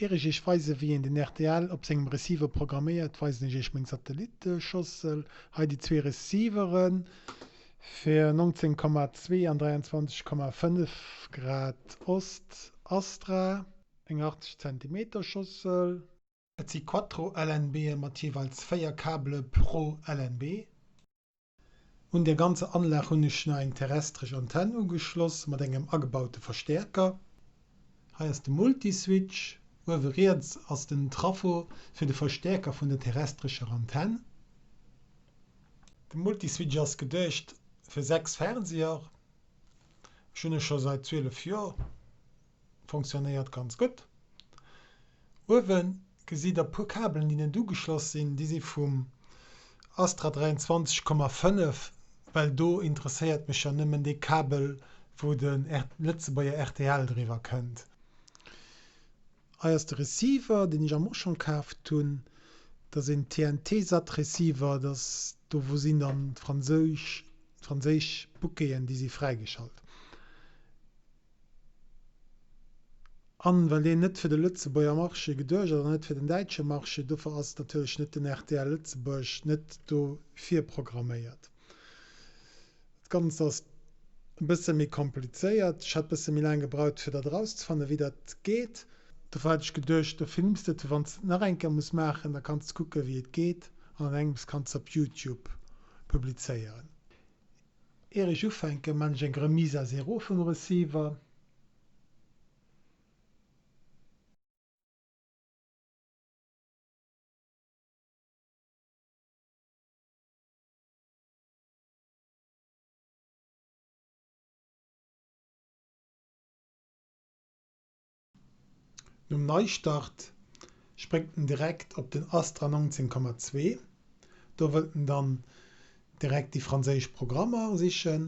Ier ech iech weisen, wéi een den rtl op sengem Receiver programméiert, weisen ech iech meng Satelliteschossel. Hei déi zwee Receiveren fir 19,2 an 23,5 Grad Ost, Astra, eng 80 Zentimeter Schossel. Et si Quattro LNBe mat jeeweils 4 Kabele pro LNB. Un der ganzer Anlag hunn ech nach eng terrestresch Antenn ugeschloss mat engem agebaute Verstäerker. Hei ass de Multiswitch. Uewe riets ass den Trafo fir de Verstäerker vun der terrestrescher Antenn. De Multiswitch ass geduecht fir 6 Fernseher. Ech hunn e scho seit 12 Joer. Fonctionnéiert ganz gutt. Uewen gesitt der puer Kabelen déi net ugeschloss sinn, déi si vum Astra 23,5, well do interesséiert mech jo nëmmen dee Kabel wou de Lëtzebuerger rtl driwwer kënnt. Hei ass de Receiver deen ech am Auchan kaaft hunn, dat ass een TNT Sat Receiver, dat dovu sinn dann d'franséisch Bouqueten déi si fräigeschalt. An well deen net fir de Lëtzebuerger Marché geduecht ass an net fir den däitsche Marché, dofir ass natierlech net den rtl Lëtzebuerg net do virprogramméiert. Dat Ganzt ass e bësse méi komplizéiert. Ech hat e bësse méi laang gebraucht fir dat erauszefannen, wéi dat geet. Dofir hat ech geduecht, da films de et, fir wann s de et nach eng Kéier muss maachen, da kanns de kucken, wéi et geet an an engems kanns de op Youtube publizéieren. Ier ech ufänken, man ech eng Remise à zéro vum Receiver. Nom Neistart spréngt en direkt op den Astra 19,2. Do wëllt en dann direkt déi franséisch Programmer sichen.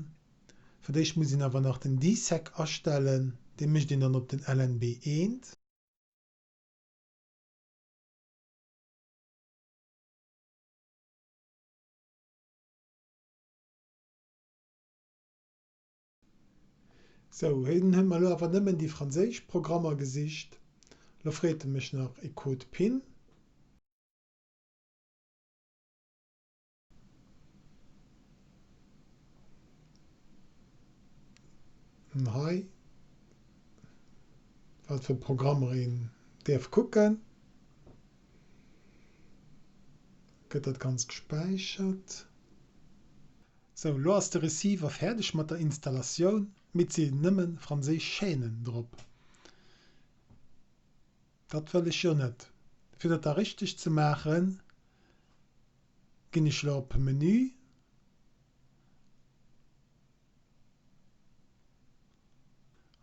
Fir d'éischt muss een awer nach den DSEC astellen, dee mécht een dann op den LNB 1. Sou, hien huet mer elo awer nëmmen déi franséisch Programmer gesicht. Elo freet e mech nach e Code pin. An hei, wat fir Programmer een däerf kucken. Gëtt dat Ganzt gespäichert. Sou, lo ass de Receiver fäerdeg mat der Installatioun, mee et sinn nëmmen franséisch Chaînen drop. Dat wëll ech jo net. Fir dat da richteg ze maachen, ginn ech lo op Menü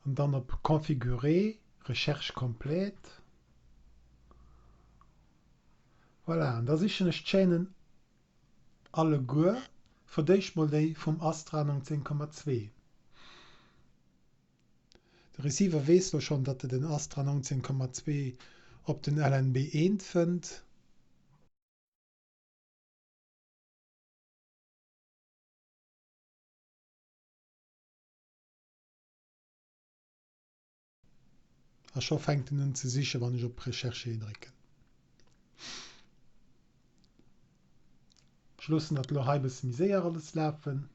an dann op Configurer, Recherche complète. Voilà, an da sichen ech d'Chaînen Alleguer, fir d'éischt mol déi vum Astra 19,2. De Receiver weess lo schonn, datt e den Astra 19,2 op den LNB 1 fënnt. A scho fänkt en un ze sichen, wann ech op Rechercher drécken. Ech loossen dat elo hei e bësse méi séier alles lafen.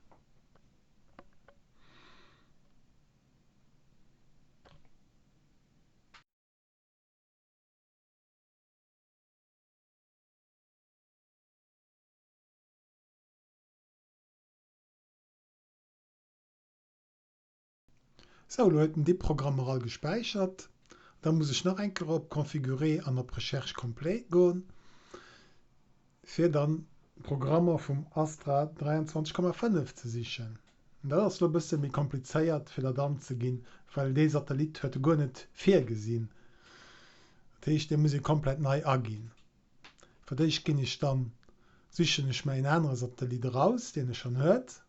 Sou, elo huet en déi Programmer all gespäichert. Da muss ech nach eng Kéier op Configurer an op Recherche complète goen, fir dann d'Programmer vum Astra 23,5 ze sichen. An dat ass elo e bësse méi komplizéiert fir dat anzeginn, well dee Satellit huet e guer net virgesinn. Dat heescht, dee muss ee komplett nei aginn. Fir d'éischt ginn ech dann, sichen ech mer een anere Satellit eraus, deen e schonn huet.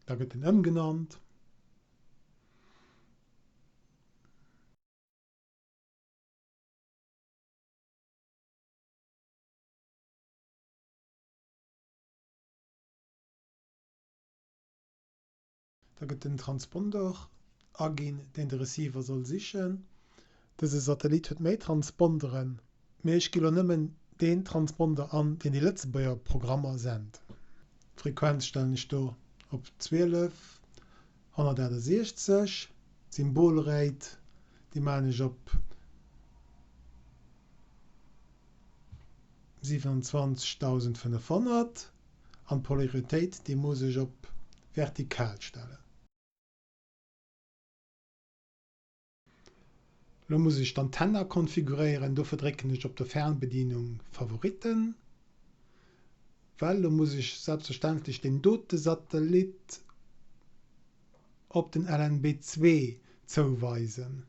Da gëtt en ëmgenannt. Da gëtt den Transponder. aginn, deen de Receiver soll sichen. Dëse Satellit huet méi Transponderen, mee ech gi lo nëmmen deen Transponder an, deen déi Lëtzebuerger Programmer sent. D'Frequenz stellen ech do op 12, 168. D'Symbolrate, déi maan ech op 27500 an d'Polaritéit, déi muss ech op vertikal stellen. Lo muss ech d'Antenna konfiguréieren, dofir drécken ech op der Fernbedienung Favoriten, well lo muss ech selbstverständlech deen dote Satellit op den LNB2 zouweisen.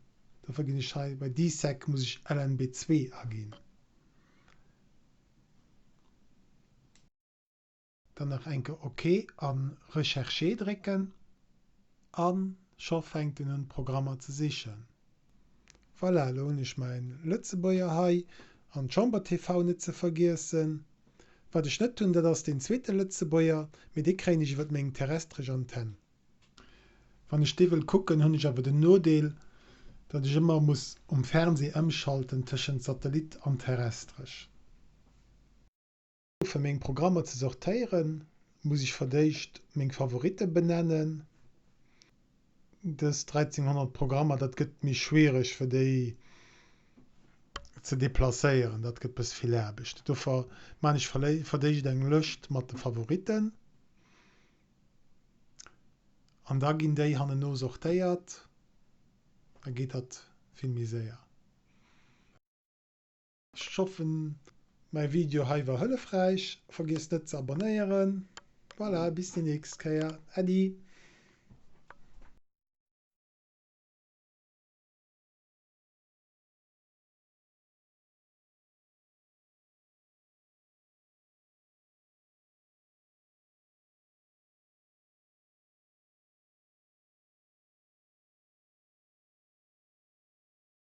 Dofir ginn ech hei bei DSEC muss ech LNB2 aginn. Dann nach eng Kéier ok an Rechercher drécken an scho fänkt en un d'Programmer ze sichen. Voilà, elo hunn ech mäin Lëtzebuerger hei an d'Chamber TV net ze vergiessen. Wat ech net hunn, dat ass deen zweete Lëtzebuerger, mee dee kréien ech iwwert meng terrestresch Antenn. Wann ech dee wëll kucken, hunn ech awer den Nodeel, datt ech ëmmer muss um Fernseh ëmschalten tëschent Satellit an terrestresch. Fir meng Programmer ze sortéieren, muss ech verdéischt meng Favorite benennen. Dës 1300 Programmer, dat gëtt méi schwiereg fir déi ze deplacéieren, dat gëtt bësse vill Aarbecht. Dofir maan ech verdéischt eng Lëscht mat de Favoriten an da ginn déi hanneno sortéiert, da geet dat vill méi séier. Ech hoffen mäi Video hei war hëllefräich. Vergiesst net ze abonnéieren. Voilà, bis déi nächst Kéier. Äddi!